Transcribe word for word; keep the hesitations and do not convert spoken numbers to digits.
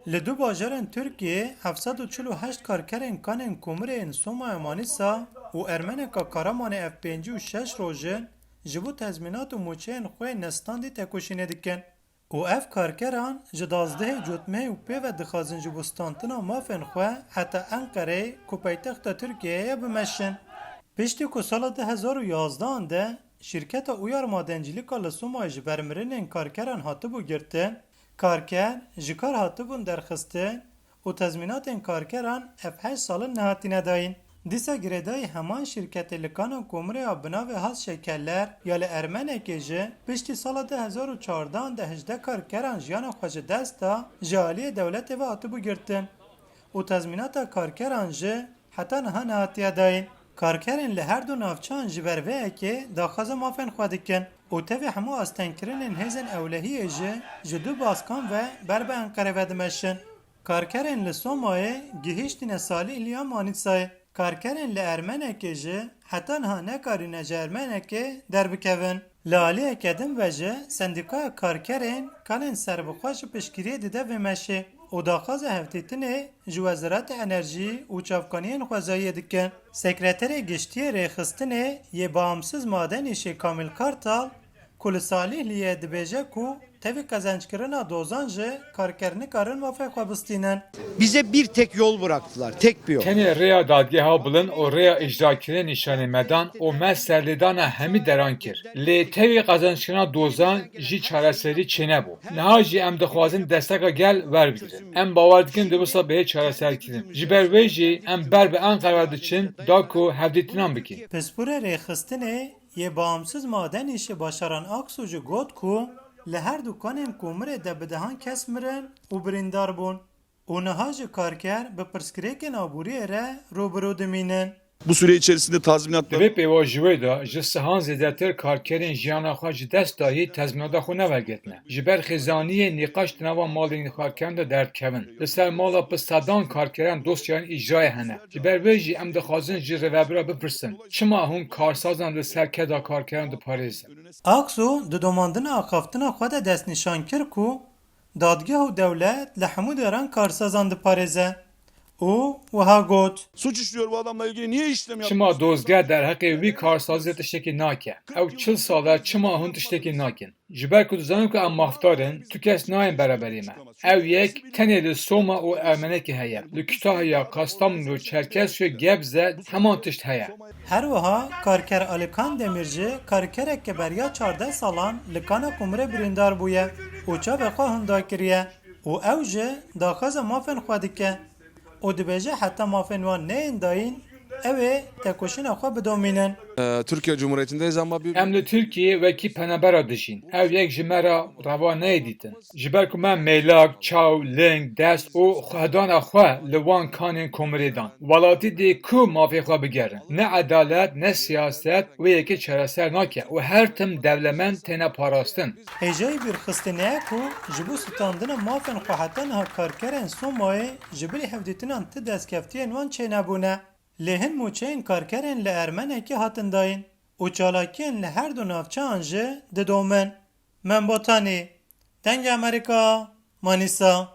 Li du bajarên Tirkiyê heft sed û çil û heşt karkerên kanên komirê yên Somaya Manîsa û Ermeneka Karamanê ev pêncî û şeş roj in ji bo tezmînat û mûçeyên xwe yên nestandî tekoşînê dikin. Û ev karkeran ji duwazdehê Cotmehê û pê ve dixwazin ji bo standina mafên xwe heta Enqereyê ku paytexta Tirkiyeyê ye bimeşin. Piştî ku sala du hezar û yazdehan de şîrketa Uyar Madencilika li Somayê ji ber mirinên karkeran hatibû girtin, karker ji kar hatibûn derxistin û tezmînatên karkeran ev heşt sal in nehatine dayîn. Dîsa girêdayî heman şîrketê li kana komirê ya bi navê Has Şekerler ya li Ermenekê jî piştî sala du hezar û çardeh de hejdeh karkeran jiyana xwe ji dest da ji aliyê dewletê ve hatibû girtin û tezmînata karkeran jî heta niha nehatiye dayîn. Karkerên li her du navçeyan ji ber vê yekê daxwaza mafên xwe dikin û tevî hemû astengkirinên hêzên ewlehiyê jî ji du baskan ve ber bi Enqere ve dimeşin. Karkerên li Somayê gihîştine Salîhliya Manîsayê. Karkerên li Ermenekê jî heta niha nekarîne ji Ermenekê derbikevin. Li aliyeke din ve jî Sendîkaya Karkerên Kanên Serbixwe jî piştgiriyê dide vê meşê û daxwaza hevdîtinê ji Wezareta Enerjî û Çavkaniyên Xwezayiyê dikin. Sekreterê Giştî yê Rêxistinê yê Bağımsız Maden İşi Kamil Kartal ku li Salîhliyê dibêje ku tevî qezenckirina dozan jî karker nikarin mafê xwe bistînin. Bize bir tek yol bıraktılar, tek bir yol. Tenê rêya dadgeha bilind û rêya îcrakirinê nîşanê me dan û me serlêdana hemî deran kir. Lê tevî qezenckirina dozan jî çareserî çênebû. Niha jî em dixwazin desteka gel werbigirin. Em bawer dikin di wisa bihê çareserkirin. Ji ber wê jî em ber bi Enqera diçin da ku hevdîtinan bikin. Pispûrê rêxistinê yê Bağımsız Maden İşi Başaran Aksu jî got ku li her du kanên komirê de bi dehan kes mirin û birîndar bûn û niha jî karker bi pirsgirêkên aboriyê re rû bi rû dimînin. Bu süre içerisinde tazminatlar Di vê pêvajoyê de ji sihan zêdetir karkerên jiyana xwe ji dest dayî tezmînata xwe newergirtine. Ji ber xêzaniyê nîqaş di nava malên karkeran de derdikevin. Li ser mala bi sedan karkeran dosyayên îcrayê hene. Ji ber vê jî em dixwazin ji rêvebira bipirsin, çima hûn karsazan li ser keda karkeran diparêzin? Aksu di domandina axaftina xwe de destnîşan kir ku dadgeh û dewlet li hemû deran karsazan diparêze û wiha got. Suç işliyor bu adamla ilgili, niye işlem yapmıyor? Çima dozgeh derheqê wî karsaziyê tiştekî nake? Ew çil sal e, çima hûn tiştekî nakin? Ji ber ku dizanin ku em mafdar in, tu kes nayên bereberî me. Ew yek tenê li Soma û Ermenekê heye. Li Kütahya, Kastamonu, Çerkezköy, Gebze heman tişt heye. Her wiha karker Alikan Demir jî karkereke beriya çardeh salan li kana Qumrê birîndar bûye û çavê xwe hunda kiriye û ew jî daxwaza mafên xwe dike û dibêje heta mafên wan neyên dayîn, ew ê tekoşîna xwe bidomînin. Ee, Türkiye Cumhuriyeti'ndeyiz ama bir Em li Tirkiyeyê wekî penebera dijîn. Ew yek ji me re reva neyê dîtin. Ji ber ku me mêlak, çaw, ling, dest û xwedana xwe li wan kanên komirê dan. Welatî dê ku mafê xwe bigerin. Ne edalet, ne siyaset wê yekê çareser nake û her tim dewlemend têne parastin. Hêjayî bîrxistinê ye ku ji bo standina mafên xwe heta niha karkerên Somayê ji bilî hevdîtinan ti destkeftiyên wan çênebûne. Lê hin mûçeyên karkerên li Ermenekê hatin dayîn û çalakiyên li her du navçeyan jî didomin. Membotanî, Dengê Amerîka, Manîsa.